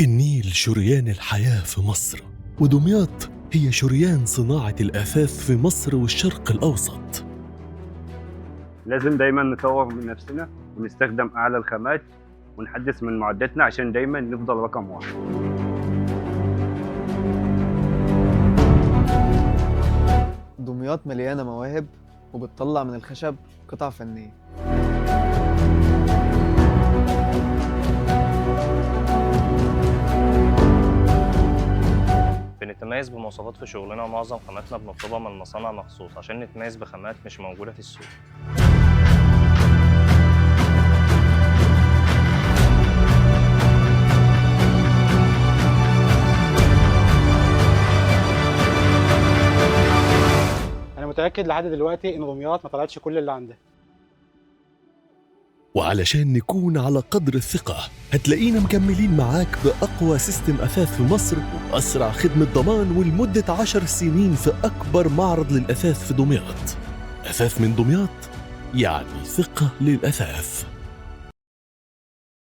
النيل شريان الحياة في مصر، ودمياط هي شريان صناعة الأثاث في مصر والشرق الأوسط. لازم دايما نطور من نفسنا ونستخدم أعلى الخامات ونحدث من معداتنا عشان دايما نفضل رقم واحد. دمياط مليانة مواهب وبتطلع من الخشب قطع فنية. بنتميز بمواصفات في شغلنا، ومعظم خاماتنا بنطلبها من المصانع مخصوص عشان نتميز بخامات مش موجودة في السوق. انا متاكد لحد دلوقتي ان دمياط ما طلعتش كل اللي عندها. وعلشان نكون على قدر الثقة هتلاقينا مكملين معاك بأقوى system أثاث في مصر وأسرع خدمة ضمان ولمدة 10 سنين في أكبر معرض للأثاث في دمياط. أثاث من دمياط يعني ثقة للأثاث.